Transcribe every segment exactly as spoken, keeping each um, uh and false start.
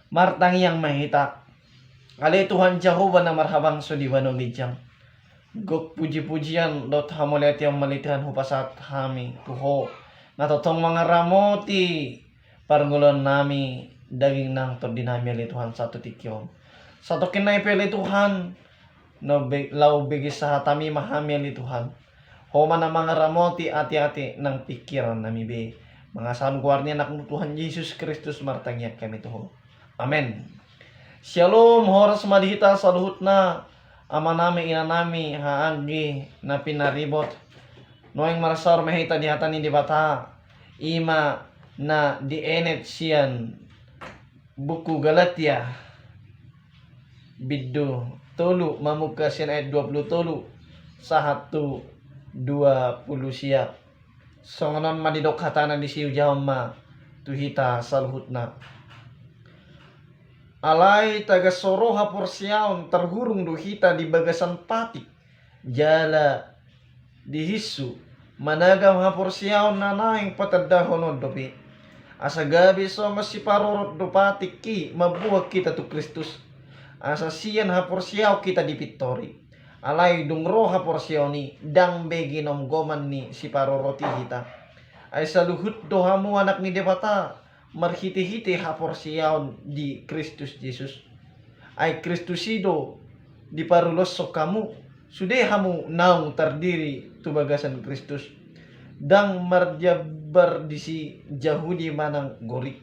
Martangiang ma hita. Ale Tuhan Jahowa na marhabangso di banua ginjang, gok puji-pujian dohot hamauliateon ma ale Tuhan hupasahat hami tu Ho, na tongtong mangaramoti parngoluonnami, daging nang tondinami ale Tuhan sahat tu tingki on. Satongkin nai pe ale Tuhan, na be-, laho bege sahatami ma hami ale Tuhan. Ho ma na mangaramoti ateate nang pingkirannami be. Mangasahon goar ni Anakmu Tuhan Jesus Kristus martangiang hami tu Ho. Amen. Syalom, horas ma di hita saluhutna, amanami, inanami, haanggi na pinaribot. Nuaeng marsaor ma hita di hata ni Debata, i ma na dienet sian buku Galatia, bindu tolu, mamungka sian ayat dua pulu tolu sahat tu dua pulu sia. Songon on ma didok hatana disi, hujaha ma tu hita saluhutna. Alai tagan so ro haporseaon tarhurung do hita di bagasan patik jala dihinsu, managam haporseaon na naeng patandahon on dope. Asa gabe songon siparorot do patik i mamboan hita tu Kristus, asa sian haporseaon hita dipintori. Alai dung ro haporseaon i, ndang be ginomgoman ni siparorot i hita. Ai saluhut do hamu anak ni Debata, marhitehite haporseaon di Kristus Jesus. Ai Kristus i do diparuloshon hamu, sude hamu naung tardiri tu bagasan Kristus. Ndang marjambar disi Jahudi manang Gorik,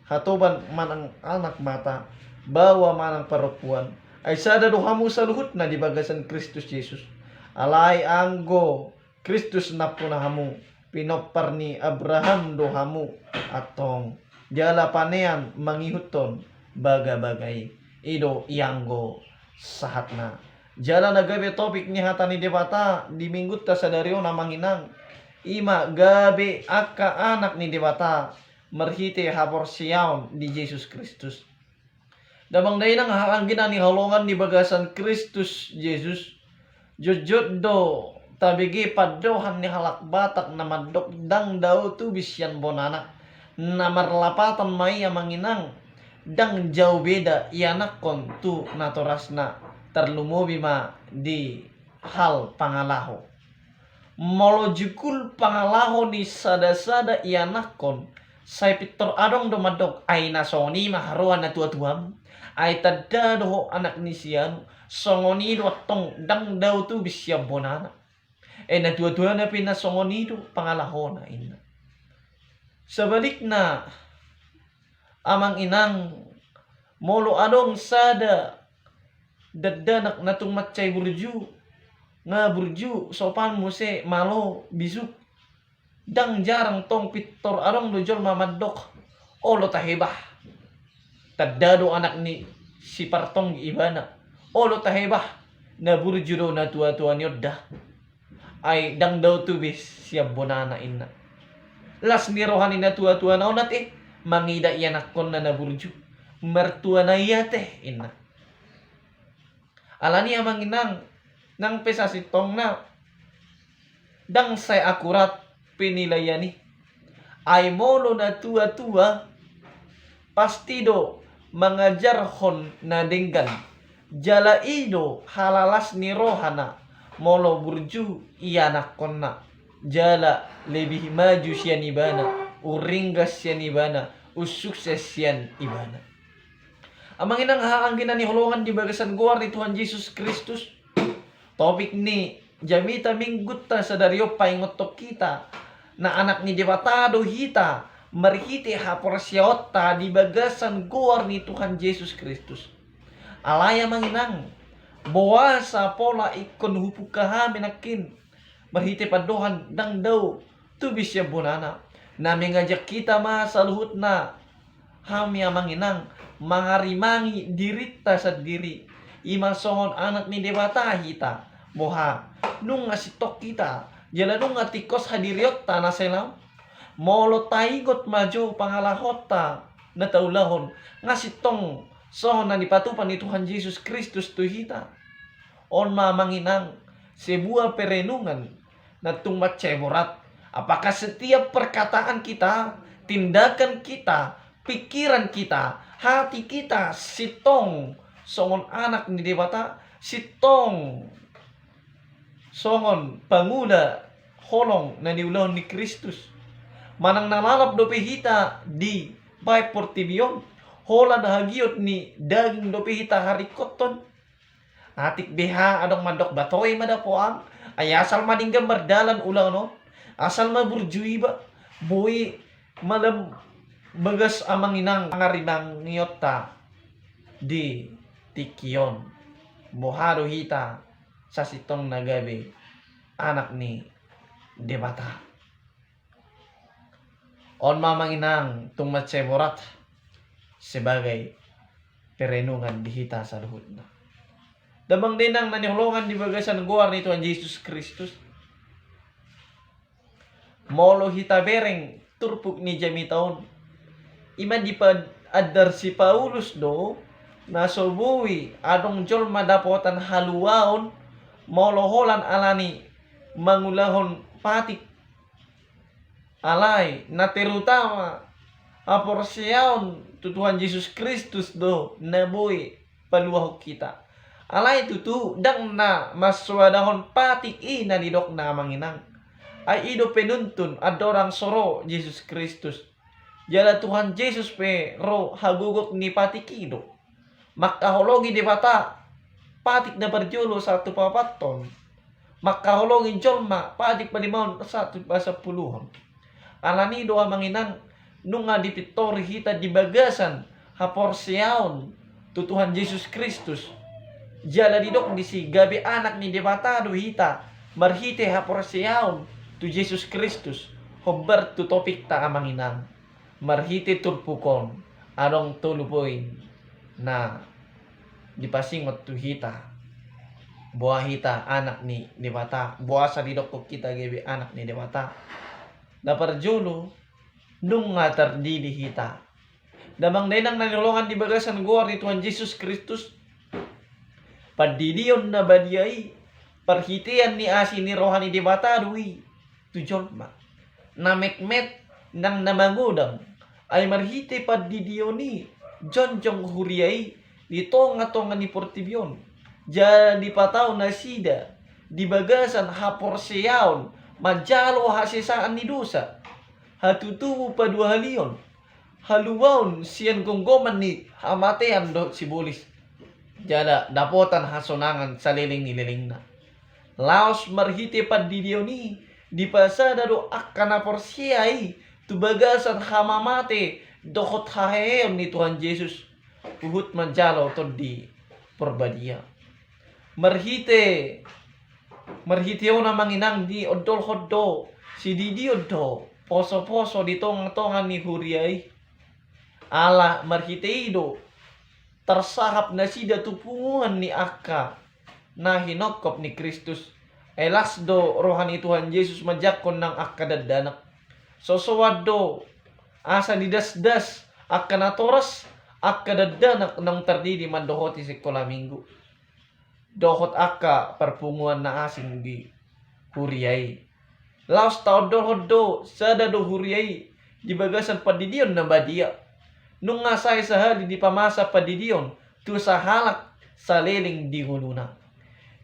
hatoban manang anak mata, baoa manang parompuan, ai sada do hamu saluhutna di bagasan Kristus Jesus. Alai anggo Kristus nampuna hamu, pinompar ni Abraham do hamu antong, jala panean mangihuthon bagabaga i. I do ianggo sahatna. Jala na gabe topik ni hata ni Debata di minggunta sadari on, amang inang, i ma gabe angka anak ni Debata marhite haporseaon di Jesus Kristus. Damang dainang, haha anggi na hinaholongan di bagasan Kristus Jesus, jotjot do tabege pandohan ni halak Batak na mandok ndang dao tubis sian bonana. Na marlapatan ma i, amang inang, ndang jauh beda ianakhon tu natorasna, tarlumobi ma di hal pangalaho. Molo jugul pangalaho ni sadasada ianakhon, sai pintor adong do mandok, ai na songon i ma haroa natuatuam, ai tanda do ho anak ni sianu, songon i do antong ndang dao tubis sian bonana. E, natuatuana pe na songon i do pangalahona, inna. Sabalikna, amang inang, molo adong sada dakdanak na tung mansai burju, nga burju, sopan muse, malo, bisuk, ndang jarang tong pintor adong do jolma mandok, olo tahe bah, tanda do anak ni si Partonggi ibana, olo tahe bah, na burju do natuatua ni on da. Ai ndang dao tubis sian bonana, inna. Las ni roha ni natuatuana on ate mangida ianakhonna na burju. Martua na i ate, inna. Alani, amang inang, nang pe sasintongna ndang sai akurat penilaian i. Ai molo natuatua, pasti do mangajarhon na denggan. Jala i do halalas ni rohana molo burju ianakhonna, jala lebih maju sian ibana, umringgas sian ibana, umsukses sian ibana. Amang inang, haha anggi na hinaholongan di bagasan goar ni Tuhan Jesus Kristus, topik ni jamita minggunta sadari on paingothon hita, na anak ni Debata do hita marhite haporseaonta di bagasan goar ni Tuhan Jesus Kristus. Alai, amang inang, boasa pola ingkon hupungka hami nangkin marhite pandohan ndang dao tubis sian bonana? Na mengajak hita ma saluhutna hami, amang inang, mangarimangi dirinta sandiri. I ma songon anak ni Debata hita. Boha, nunga sintong hita jala nunga tingkos hadirionta na sai laho? Molo taingot ma jo pangalahonta na taulahon, nga sintong songon na nipatupa ni Tuhan Jesus Kristus tu hita. On ma, amang inang, sebuah perenungan na tung mansai borat. Apakah setiap perkataan kita, tindakan kita, pikiran kita Hati hita sintong songon anak ni Debata, sintong songon pangula holong na niulahon ni Kristus. Manang na lalap dope hita dibaen portibi on, holan hagiot ni daging dope hita haringkothon. Atik beha adong mandok ba toe ma dapotan, ai asal ma denggan mardalan ulaon on, asal ma burju iba, boi ma lam bagas amang inang pangaribangionta di tingki on. Boha do hita sasintongna gabe anak ni Debata? On ma amang inang tung mansai borat sebagai perenungan di hita saluhutna. Damang dainang na hinaholongan di bagasan goar ni Tuhan Jesus Kristus. Molo hita bereng turpuk ni jamita on, i ma dipaandar si Paulus do, na so boi adong jolma dapotan haluaon molo holan alani mangulahon patik. Alai na terutama haporseaon tu Tuhan Jesus Kristus do na boi paluahon hita. Alai tutu ndang na mansoadahon patik i na nidokna amang inang. Ai i do penuntun andorang so ro Jesus Kristus. Jala Tuhan Jesus pe ro hagogok ni patik i do. Mangkaholongi Debata patik na parjolo sahat tu paopathon. Mangkaholongi jolma patik palimaon sahat tu pasampuluhon. Alani do amang inang nunga dipintori hita di bagasan haporseaon tu Tuhan Jesus Kristus. Jala didok disi gabe anak ni Debata do hita marhite haporseaon tu Jesus Kristus. Hombar tu topikta amang inang. Marhite turpuk on adong tolu poin na dipasingot tu hita. Boha hita anak ni Debata, boasa didokkon hita gabe anak ni Debata? Na parjolo, nunga tardidi hita. Damang dainang na hinaholongan di bagasan goar ni Tuhan Jesus Kristus, pandidion na badia i parhitean ni asi ni roha ni Debata do i tu jolma. Na metmet nang na magodang, ai marhite pandidion i jongjong huria i di tongatonga ni portibi on. Jala dipatau nasida di bagasan haporseaon manjalo hasesaan ni dosa, hatutubu paduahalion, haluaon sian gomgoman ni hamatean dohot sibolis, jala dapotan hasonangan saleleng ni lelengna. Laos marhite pandidion i dipasada do angka na porsea i tu bagasan hamamate dohot haheheon ni Tuhan Jesus, huhut manjalo Tondi Porbadia. Marhite, marhite on amang inang diondolhon do sididion dohot posoposo di tongatonga ni huria i. Ala marhite i do tarsahap nasida tu punguan ni angka na hinongkop ni Kristus. Ai las do roha ni Tuhan Jesus manjangkon nang angka dakdanak. Sosoan do asa didasdas angka natoras, angka dakdanak naung tardidi mandohoti sikola minggu dohot angka parpunguan na asing di huria i. Laos taondolhon do sada do huria i di bagasan pandidion na badia. Nunga sae sahali dipamasa pandidion tu sahalak saleleng di ngoluna.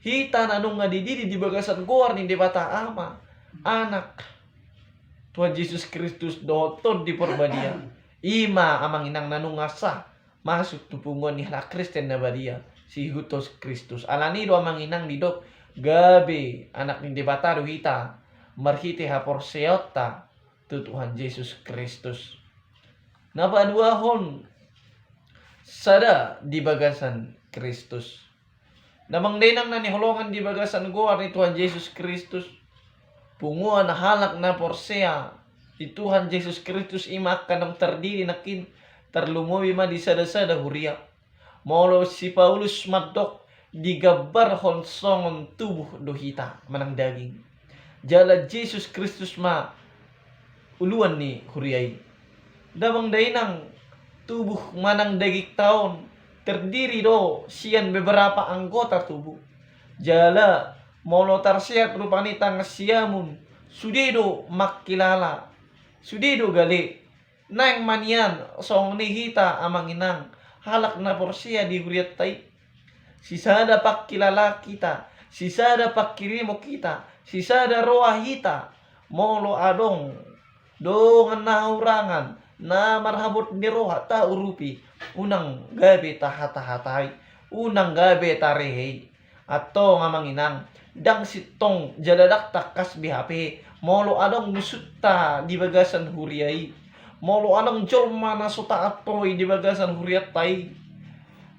Hita na nunga dididi di bagasan goar ni Debata Ama, Anak, Tuhan Jesus Kristus dohot Tondi Porbadia, i ma amang inang na nunga sah masuk tu punguan ni halak Kristen na badia, siihuthon Kristus. Alani do amang inang didok gabe anak ni Debata do hita marhite haporseaonta tu Tuhan Jesus Kristus. Na paduahon, sada di bagasan Kristus. Damang dainang na hinaholongan di bagasan goar ni Tuhan Jesus Kristus, punguan halak na porsea di Tuhan Jesus Kristus i ma angka naung tardidi nangkin, tarlumobi ma di sadasada huria. Molo si Paulus mandok digambarhon songon tubuh do hita manang daging, jala Jesus Kristus ma uluan ni huria i. Damang dainang, tubuh manang dagingta on terdiri do sian beberapa anggota tubuh. Jala molo tarseat rupani tangan siamun, sude do mangkilala, sude do gale. Naeng ma nian songon i hita amang inang, halak na porsea di hurianta i. Sisada pangkilalaan hita, sisada pangkirimon hita, sisada roha hita. Molo adong dongan na haurangan, na marhabot ni roha taurupi, unang gabe tahatahatai, unang gabe tarehei. Antong amang inang, ndang sintong jala ndang tangkas be hape molo adong musunta di bagasan huria i. Molo adong jolma na so taat hoi di bagasan hurianta i.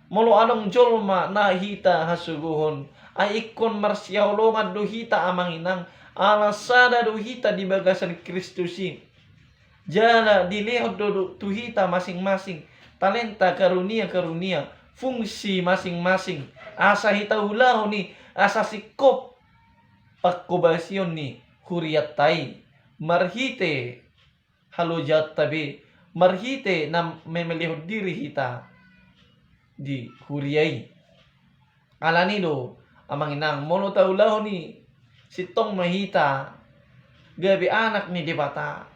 Molo adong jolma na hita hasogohon, ai ingkon marsihaholongan do hita amang inang, ala sada do hita di bagasan Kristus i. Jala dilehon do tu hita masing-masing talenta, karunia-karunia, fungsi masing-masing, asa hita ulahon i, asa singkop panghobasion ni hurianta i, marhite halojaonta be, marhite na mamelehon diri hita di huria i. Alani do amang inang, molo taulahon i, sintong ma hita gabe anak ni Debata.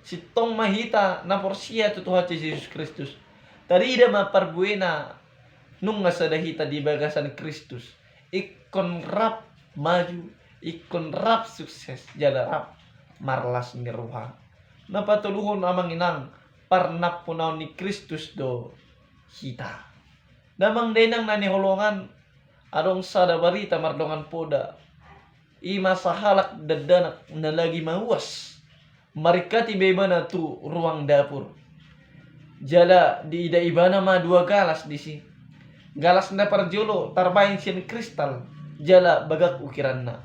Sintong ma hita na porsea tu Tuhanta Jesus Kristus. Tarida ma parbuena, nunga sada hita di bagasan Kristus. Ingkon rap maju, ingkon rap sukses jala rap marlas ni roha. Na patoluhon amang inang, parnampunaon ni Kristus do hita. Damang dainang na hinaholongan, adong sada barita mardongan poda. I ma sahalak dakdanak na lagi mauas, maringkat iba ibana tu ruang dapur. Jala diida ibana ma dua galas disi. Galas na parjolo tarbaen sian kristal jala bagak ukiranna.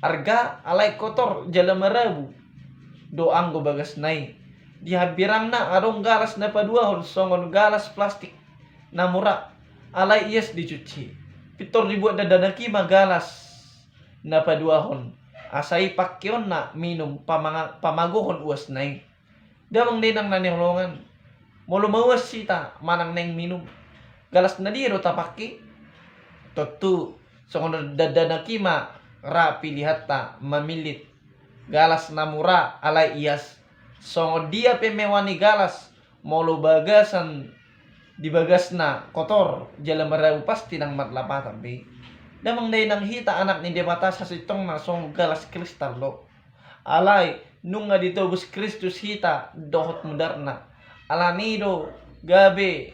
Arga alai kotor jala marabu do anggo bagasna i. Di hambirangna adong galas na paduahon songon galas plastik na mura, alai ias dicuci. Pintor dibuat dakdanak i ma galas na paduahon, asa i pangkeonna minum pamanga-, pamagohon uasna i. Damang dainang na hinaholongan, molo mauas hita manang naeng minum, galas na dia do tapangke? Tontu songon dakdanak i ma ra pilihanta mamillit galas na mura alai ias. Songon dia pe mewah ni galas, molo bagasan di bagasna kotor jala marabu, pasti ndang marlapatan be. Damang dainang, hita anak ni Debata sasintongna songon galas kristal do. Alai nunga ditobus Kristus hita dohot mudarna. Alani do gabe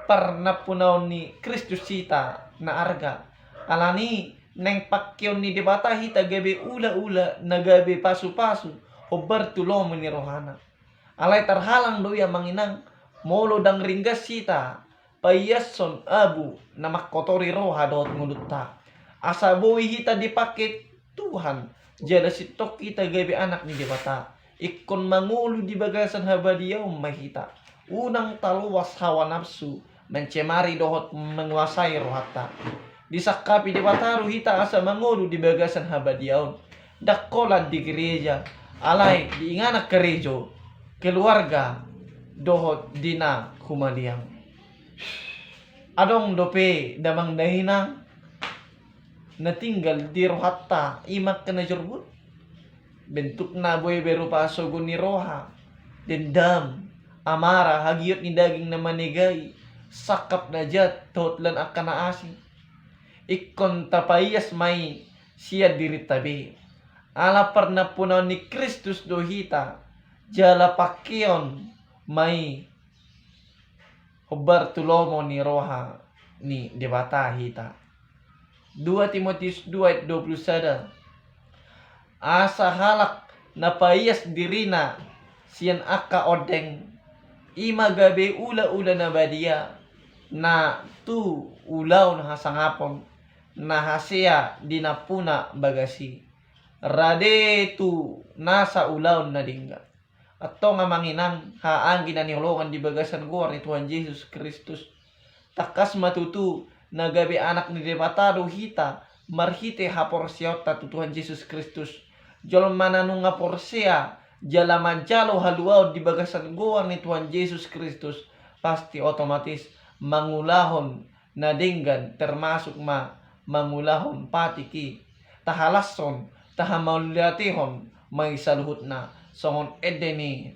parnampunaon ni Kristus hita na arga. Alani naeng pangkeon ni Debata hita gabe ulaula na gabe pasupasu hombar tu lomo ni rohana. Alai tarhalang do i amang inang, molo ndang ringgas hita paiashon abu na mangkotori roha dohot ngolunta, asa boi hita dipangke Tuhan jala sintong hita gabe anak ni Debata. Ingkon mangolu di bagasan habadiaon ma hita. Unang taloas hawa nafsu mencemari dohot menguasai rohanta. Disangkapi Debata do hita asa mangolu di bagasan habadiaon. Ndang holan di gereja, alai di inganan karejo, keluarga dohot di na humaliang. Adong dope damang dainang na tinggal di rohanta i ma angka na jorbut. Bentukna boi berupa sogo ni roha, dendam, amarah, hagiot ni daging na manegai, sangkap na jat dohot lan angka na asing. Ingkon tapaias ma i sian dirinta be. Ala parnampunaon ni Kristus do hita, jala pangkeon ma i hombar tu lomo ni roha ni Debata hita. Dua Timotius dua ayat dua puluh sada. Asa halak na paias dirina sian angka ondeng, i ma gabe ulaula na badia, na tu ulaon hasangapon, na hasea di nampuna bagas i, rade tu nasa ulaon na denggan. Antong amang inang, haha anggi na hinaholongan di bagasan goar ni Tuhan Jesus Kristus, tangkas ma tutu na gabe anak ni Debata do hita marhite haporseaonta tu Tuhan Jesus Kristus. Jolma na nunga porsea jala manjalo haluaon di bagasan goar ni Tuhan Jesus Kristus, pasti otomatis mangulahon na denggan, termasuk ma mangulahon patik i. Tahalashon, tahamauliatehon ma i saluhutna, songon ende ni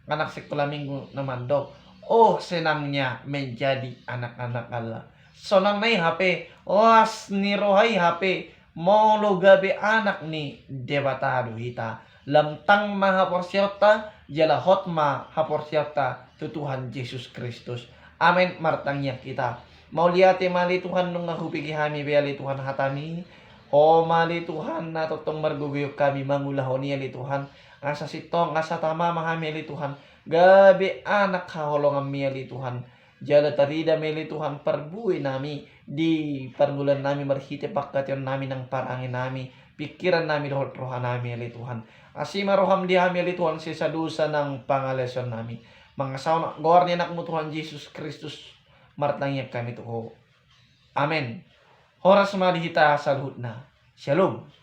anak sekolah minggu na mandok, oh senangnya menjadi anak-anak Allah. Sonang na i hape, las ni roha i hape, molo gabe anak ni Debata do hita. Lam tang ma haporseaonta, jala hot ma haporseaonta tu Tuhan Jesus Kristus. Amen. Martangiang hita. Mauliate ma ale Tuhan nunga hubege hami be ale Tuhan hatami. Ho ma ale Tuhan na tongtong margogoion hami mangulahon i ale Tuhan. Asa sintong, asa tama ma hami ale Tuhan. Gabe anak haholonganmi ale Tuhan. Jala tarida ma ale Tuhan parbue nami di parngoluan nami marhite pangkataion nami nang parange nami, pingkiran nami dohot roha nami ale Tuhan. Asi ma roham di hami ale Tuhan sesa dosa nang pangalaosion nami. Mangasahon goar ni anakmu Tuhan Jesus Kristus martangiang hami tu ho. Amen. Horas ma di hita saluhutna. Shalom.